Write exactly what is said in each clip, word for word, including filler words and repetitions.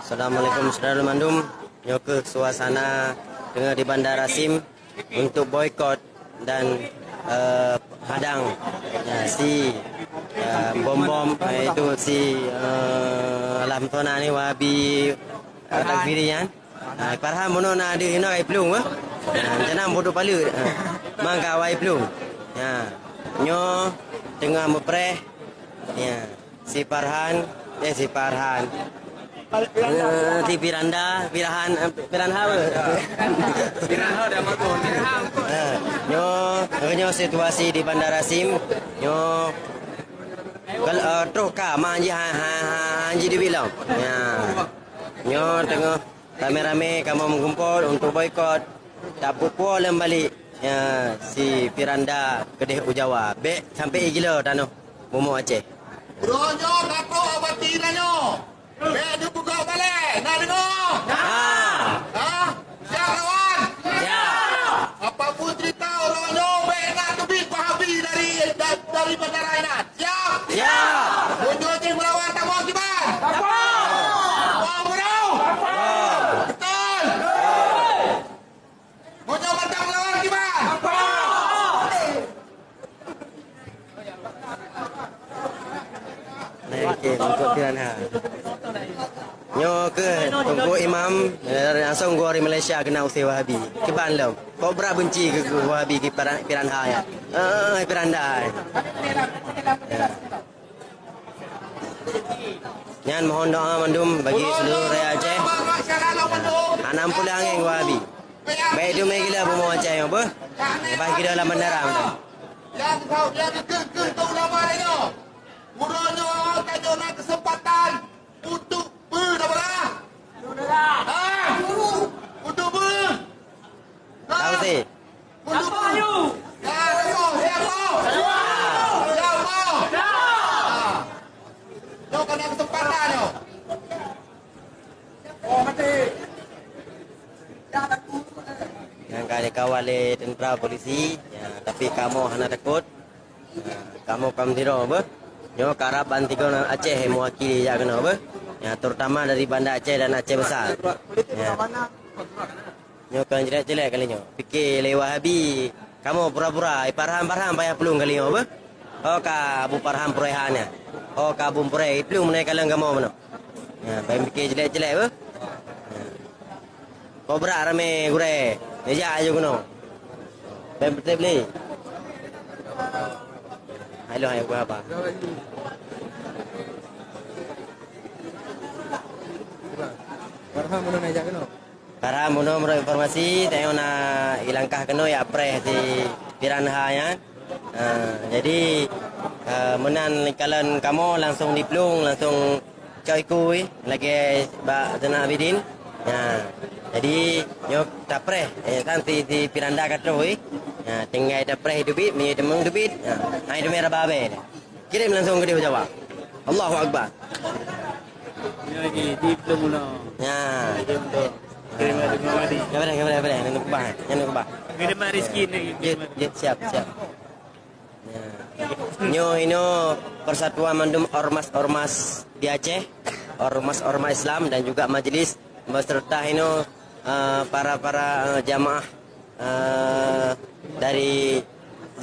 Assalamualaikum saudara mandum. Nyoe keuh suasana teungoh di Bandar Asim untuk boikot dan, eh, hadang, ya, si, eh, bom-bom, eh, itu si, eh, Alam Tona ni Wahabi, eh, Takfiri nyan. Ha, Farhan bunoe na deuh inoe kai plueng, eh. Ha, rencana bodoh paleut. Ha, mangka wai plueng. Ha, nyoe teungoh meupreh. Ya. Si Farhan, eh, si Farhan. Eh, si Firanda, Firhan, eh, Firhan apa? Firhan ada apa tu? Eh, nyoe, nyoe situasi di Bandar Asim. Nyoe kal-, eh, troh ka ma ji ha, ha, ha, ha, ji duit lom. Ya. Nyoe teungoh ramé-ramé kamoe meugumpol untuk boikot. Tapeupuo lom balik, ya, si Firanda keudeh u Jawa. Bèk sampai igilo tanoh bumoe Aceh. Uroe nyoe ka trok bak ati tanyoe. Bèk neupeugah balèe, na deungoe? Na. Ha? Siap lawan? Siap. Apapun cerita uroe nyoe bèk na teubiet Wahabi dari, da-, dari bandara inan. Siap? Siap. Meunyoe jih meulawan tamong kiban. Tamong. Tamong, bro. Tamong. Betul. Meunyoe mantong lawan kiban. Nah, oke, untuk Piranha. Nyoe keuh Teungku Imam, eh, langsung gua dari Malaysia keunan usé Wahabi. Kiban lom. Kobra benci keu, keu Wahabi keu Piran-, Piranha ya. Eh, Firanda. Ya. Nyan mohon doa mandum bagi seluruh rakyat Aceh. Hana meupeuleueh angén Wahabi. Baik tu meugilah bumoe Aceh nyoe beuh. Lepas kita dalam bandara. Nyang, nyang keu, keu, keu ulama nyoe. Uroe nyoe tanyoe na keuseumpatan untuk beu dah bala. Ha? Untuk beu. Tahu sih. Nyang ka dikawal lé tentara polisi, ya, tapi kamoe hana takot. Ya, kamoe ka meusiro beuh. Nyoe karab bantigon Aceh mewakili jak keunoe beuh. Ya, terutama dari Banda Aceh dan Aceh Besar. Ya. Nyoe kon jelek-jelek kali nyoe. Pike lé Wahabi, kamoe pura-pura, eh, Farhan-Farhan payah plueng kali nyoe beuh. Ho ka Abu Farhan puraihan nyan. Ho ka Abu Pureh, iplueng meunai kalon kamoe meunoe. Nyan, bèk pike jelek-jelek beuh. Nyan. Kobra ramé gurèe. Neujak aju keunoe. Bèk peutrép lé. Hai lo hai gua apa? Farhan meunoe neujak keunoe. Para bunoe meunurot informasi, tanyoe na ilangkah keunoe jak preh si Piranha nyan. Ha, jadi, eh, meunan kalon kamoe langsung diplueng, langsung cok iku lagèe bak Zainal Abidin. Ha, jadi nyoe tapreh, eh, kan si, si Piranda ka troh, eh. Ha, tinggai tapreh teubiet, meunyoe teumeung teubiet. Ha, hai teumé raba abèe. Kirém langsung keudéh u Jawa. Allahu Akbar. Ini lagi di Plung Ulo. Ya. Di Plung. Terima kasih. Ya, boleh, boleh, boleh. Jangan lupa. Jangan lupa. Kiriman rezeki ni. Ya, ya, siap, siap. Ya. Nyoe inoe persatuan mandum ormas-ormas di Aceh, ormas-ormas Islam dan juga majelis beserta inoe, eh, para-para, eh, jamaah eh, dari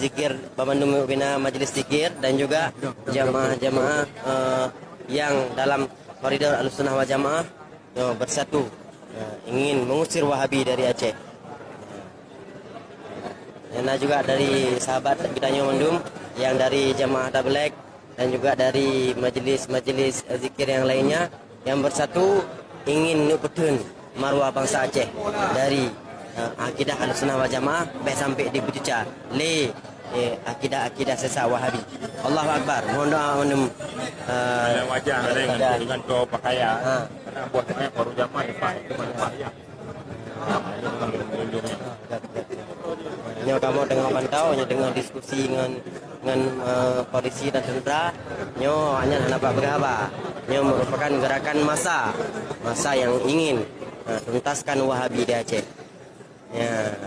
zikir, banmandum pimpinan majlis zikir dan juga jamaah-jamaah, eh, yang dalam koridor Ahlussunnah wal Jamaah, eh, bersatu, eh, ingin mengusir Wahabi dari Aceh. Dan juga dari sahabat geutanyoe mandum yang dari jamaah Tabligh, dan juga dari majelis-majelis, eh, zikir yang lainnya yang bersatu ingin neupeutheun maruah bansa Aceh dari, eh, akidah Ahlussunnah wal Jamaah bèk sampai dipeucuca lé, eh, akidah-akidah sesat Wahabi. Allahu Akbar. Mohon doa mandum, eh, Ada wajah ada dengan, ada. Dengan kau pakaian. Ha. Karena buat saya baru zaman lepas itu banyak bahaya. Nyoe kamoe teungoh pantau, nyoe teungoh diskusi ngon, ngon, eh, polisi dan tentara. Nyoe awaknyan hana pat peugah haba. Nyoe merupakan gerakan massa, massa yang ingin, eh, tuntaskan Wahabi di Aceh. Ya.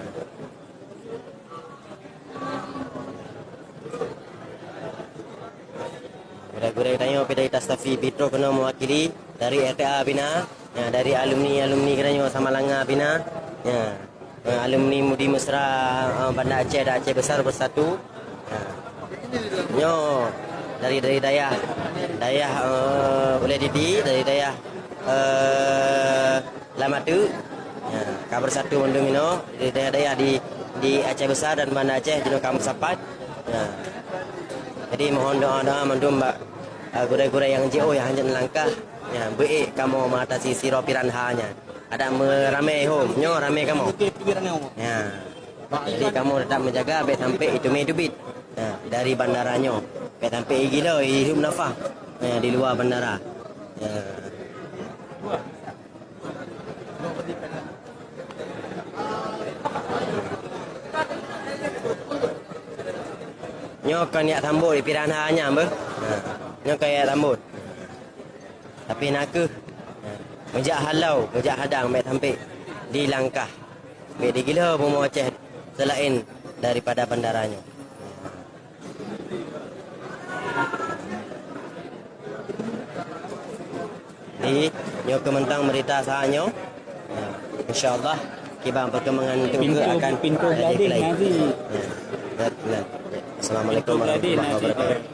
Gurèe-gurèe tanyoe pi dari Tastafi Bitro keunoe mewakili. dari R T A Bina, ya, dari alumni-alumni geutanyoe Samalanga Bina, ya, eh, alumni Mudi Mesra, eh, Banda Aceh dan Aceh Besar Bersatu. Ya. Nyoe dari, dari dayah, dayah, eh, Ulèe Didi, dari dayah, eh, Lam Ateuk. Ya, ka bersatu mandum inoe, dari dayah-dayah di, di Aceh Besar dan Banda Aceh jinoe ka meusapat. Ya. Jadi mohon doa-doa mandum bak, eh, gurèe-gurèe nyang jiôh nyang hanjeuet neulangkah. Ya, beuék kamoe meuatasi sidroe piran ha nyan. Adak meuramé hom, nyoe ramé kamoe. Ya. Jadi kamoe teutap meujaga bèk sampé itume teubiet. Ya, dari bandara nyoe. Bèk sampé igila, ihirup nafah. Ya, di luwa bandara. Ya. Nyoe kon jak sambot di piran ha nyan beuh. Ha. Nyoe kon jak sambot. Tapi nakeuh, ha, meujak halau, meujak hadang bèk sampé dilangkah. Bèk digila bumoe Aceh seulaén daripada bandara nyoe. Jadi, nyoe keuh mantong beurita saat nyoe. Ya, insya Allah, kiban perkembangan tu akan pintoe jadi beladeh keulai. Ya, ya, ya. Assalamualaikum warahmatullahi wabarakatuh.